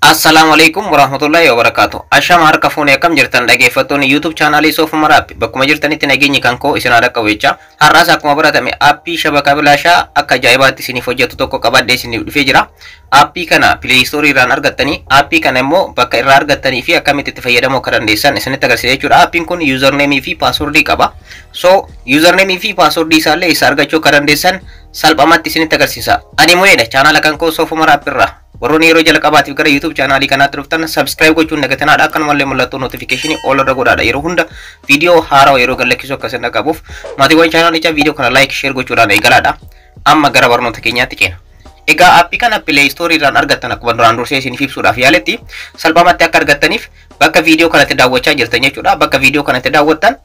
Assalaamu alaikum warahmatullahi wabarakatuh. Ashama harka fuunee, akkam jirtan dhaggeeffattoonni YouTube chaanaalii Soofumar App? Bakkuma jirtanitti nageenyi kan koo isin haa qabu jecha, har'aas akkuma baratame aappii shabakaa bilaashaa akka ajaa'ibaatti isiniif hojjetu tokko qabadhee isiniif dhufee jira. Aappii kana Play Store irraan argattanii, aappii kana immoo bakka irraa argattanii fi akkamitti itti fayyadamuu akka dandeessan isinitti agarsiisa jechuudha. Aappiin kun username fi password qaba. So username fi password isaallee isa argachuu akka dandeessan salphumatti isinitti agarsiisa. Ani Mu'eedha, chaanaala kan koo Soofumar App irraa. Warroonni yeroo jalqabaatiif gara YouTube chaanaalii kanaatti dhuftan subscribe gochuun dagatanaadha. Akkanumallee mallattoo notification all irra godhaadha. Yeroo hunda viidiyoo haarawaa yeroo gadlakkisu akka isin dhaqqabuuf, maatiiwwan chaanaalichaa viidiyoo kana like, share gochuudhaan eegalaadha. Amma gara barnoota keenyaatti ceena. Egaa aappii kana Play Store irraan argattan. Akkuma duraan dursee isiniif ibsuudhaaf yaaletti, salphumatti akka argattaniif bakka viidiyoo kanatti daawwachaa jirtan jechuudha. Bakka viidiyoo kanatti daawwattan.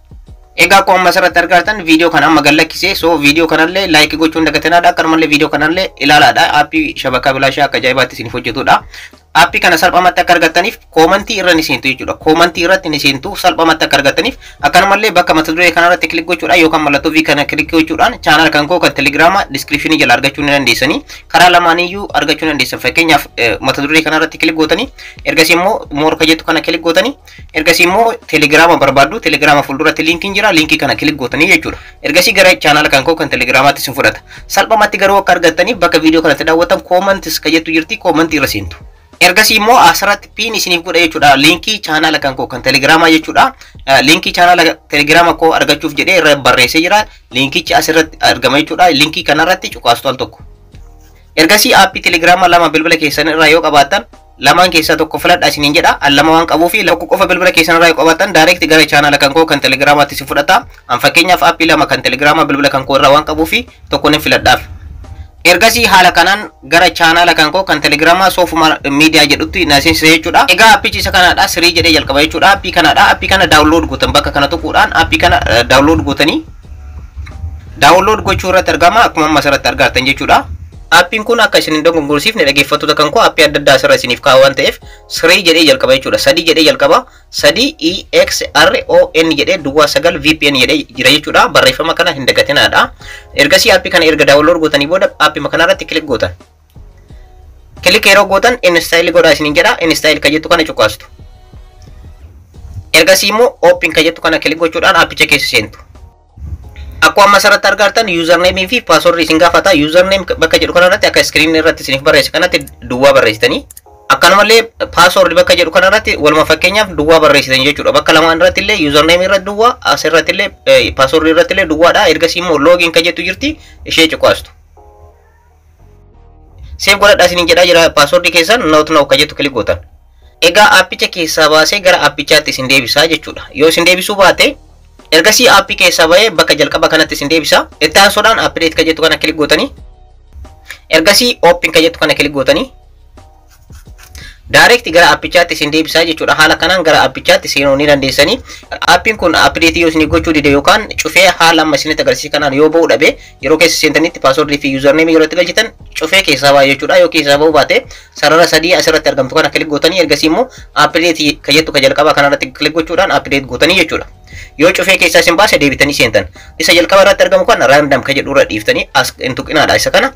Egaa akkuma amma asirratti argattan viidiyoo kana amma gallakkisee, so viidiyoo kanallee like gochuun dagatanaadha. Akkanumallee viidiyoo kanallee ilaalaadha. Aappii shabakaa bilaashaa akka ajaa'ibaatti isiniif hojjetudha. Aappii kana salphumatti akka argattaniif koomantii irra ni seentu jechuudha. Koomantii irratti ni seentu salphumatti akka argattaniif. Akkanumallee bakka mata duree kanarratti click gochuudhaan yookaan mallattoo V kana click gochuudhaan chaanaal kan koo kan Telegiraama description jala argachuu ni dandeessanii. Karaa lamaaniyyuu argachuu ni dandeessan. Fakkeenyaaf, mata duree kanarratti click gootanii, ergasii immoo more ka jettu kana click gootanii, ergasii immoo Telegiraama barbaaddu, Telegiraama fuulduratti liinkiin jira, liinkii kana click gootanii jechuudha. Ergasii gara chaanaal kan koo kan Telegiraamaatti isin fudhata. Salphumatti garuu akka argattaniif bakka viidiyoo kanatti daawwatan comments ka jettu jirti, koomantii irra seentu. Ergasii immoo asirratti pin isiniif godha jechuudha. Liinkii chaanaala kan koo kan Telegiraamaa jechuudha. Liinkii chaanaala Telegiraama koo argachuuf jedhee irra barreessee jira. Liinkichi asirratti argama jechuudha. Liinkii kanarratti cuqaastu al tokko. Ergasii aappii Telegiraamaa lama bilbila keessan irraa yoo qabaattan, lamaan keessaa tokko filadha isiniin jedha. An lama waan qabuu fi tokko qofa bilbila keessan irraa yoo qabaattan, direct gara chaanaala kan koo kan Telegiraamaatti isin fudhata. An fakkeenyaaf aappii lama kan Telegiraamaa bilbila kan koo irraa waan qabuu fi tokko ni filadhaaf. Ergasii haala kanaan gara chaanaala kan koo kan Telegiraamaa Soofuma Miidiyaa jedhutti na seensisa jechuudha. Egaa appichi isa kanaadha, sirii jedhee jalqaba jechuudha. Appii kanaadha. Appii kana download gootan, bakka kana tuquudhaan appii kana download gootanii, download gochuu irratti argama akkuma amma asirratti argattan jechuudha. Appiin kun akka isin hin dogongorsiifne, dhaggeeffattoota kan koo, appii adda addaa asirra isiniif kaa'u waan ta'eef, sirii jedhee jalqaba jechuudha. Sadii jedhee jalqaba. 3 E X R O N jedhee duwwaa 9 VPN jedhee jira jechuudha. Barreeffama kana hin dagatinaadha. Ergasii appii kana erga download gootanii booda appii kanarratti click gootan. Click yeroo gootan install godhaa isiniin jedha. Install ka jettu kana cuqaastu. Ergasii immoo open ka jettu kana click gochuudhaan appicha keessa seentu. Akkuma amma asirratti argartan username fi password isin gaafata. Username bakka jedhu kanarratti akka screen irratti isiniif barreesse kanatti duwwaa barreessitanii. Akkanumallee password bakka jedhu kanarratti waluma fakkeenyaaf duwwaa barreessitan jechuudha. Bakka lamaan irratti illee, username irratti duwwaa, asirratti illee password irratti illee duwwaadha. Ergasii immoo login ka jettu jirti, ishee cuqaastu. Save godhadhaa isiniin jedhaa jira password keessan, not now ka jettu click gootan. Egaa appicha keessaa baasee gara appichaatti isin deebisaa jechuudha. Yoo isin deebisuu baate, ergasii aappii keessaa bahee bakka jalqaba kanatti isin deebisa. Itti aansuudhaan update ka jettu kana click gootanii, ergasii open ka jettu kana click gootanii, direct gara appichaatti isin deebisaa jechuudha. Haala kanaan gara appichaatti seenuu ni dandeessanii. Aappiin kun update yoo isin gochuu dide yookaan cufee haala amma isinitti agarsiise kanaan yoo ba'uu dhabe, yeroo keessa seentanitti password fi username yeroo itti galchitan cufee keessaa ba'a jechuudha. Yoo keessaa ba'uu baate, sarara sadii asirratti argamtu kana click gootanii, ergasii immoo update ka jettu ka jalqabaa kanarratti click gochuudhaan update gootanii jechuudha. Yoo cufee keessaa isin baase, deebitanii seentan. Isa jalqaba irratti argamu kana random ka jedhu irra dhiiftanii as hin tuqinaadha isa kana.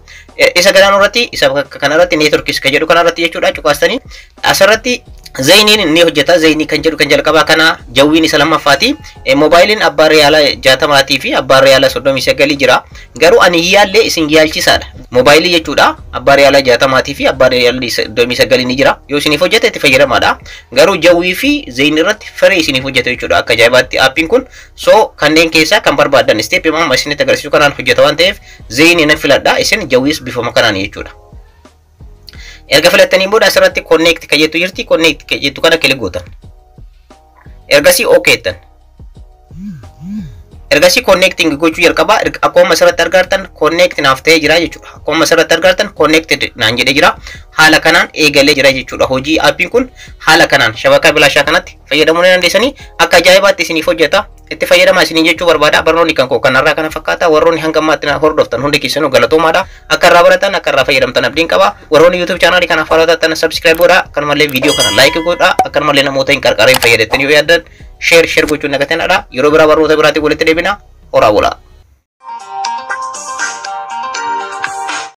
Isa gadaanuu irratti, isa bakka kanarratti, networks ka jedhu kanarratti jechuudha, cuqaastanii asirratti Zainiin ni hojjeta. Zainii kan jedhu kan jalqabaa kana, Jawwiin isa lammaffaati. Moobaayiliin abbaa riyaala 60 fi abbaa riyaala 39 jira. Garuu ani yaallee isin yaalchisaadha. Moobaayilii jechuudha. Abbaa riyaala 60 fi abbaa riyaala 39 ni jira. Yoo isiniif hojjete itti fayyadamaadha. Garuu Jawwii fi Zain irratti firee isiniif hojjeta jechuudha. Akka ajaa'ibaatti aappiin kun, so kanneen keessaa kan barbaadan step amma isinitti agarsiisu kanaan hojjeta waan ta'eef Zainii nan filadha. Isin Jawwiis bifuma kanaan jechuudha. Erga filattaniin booda asirratti connect ka jettu jirti, connect ka jettu kana click gootan. Ergasii OK jettan. Ergasii connecting gochuu jalqaba. Akkuma asirratti argartan connect naaf ta'ee jira jechuudha. Akkuma asirratti argartan connected naan jedhee jira. Haala kanaan eegalee jira jechuudha. Hojii aappiin kun haala kanaan shabakaa bilaashaa kanatti fayyadamuu ni dandeessanii, akka ajaa'ibaatti isiniif hojjeta. Itti fayyadamaa isiniin jechuu barbaada. Barnoonni kan koo kanarraa kana fakkaata. Warroonni hanga ammaatti na hordoftan hundi keessanuu galatoomaadha. Akka irraa baratan, akka irraa fayyadamtan abdiin qaba. Warroonni YouTube chaanaalii kanaaf haaraa taatan subscribe godhaa. Akkanumallee viidiyoo kana like godhaa. Akkanumallee namoota hin qarqareen fayyadattanii yoo yaaddan share share gochuun nagatinadha. Yeroo biraa barnoota biraatiin walitti deebina. Horaa bulaa.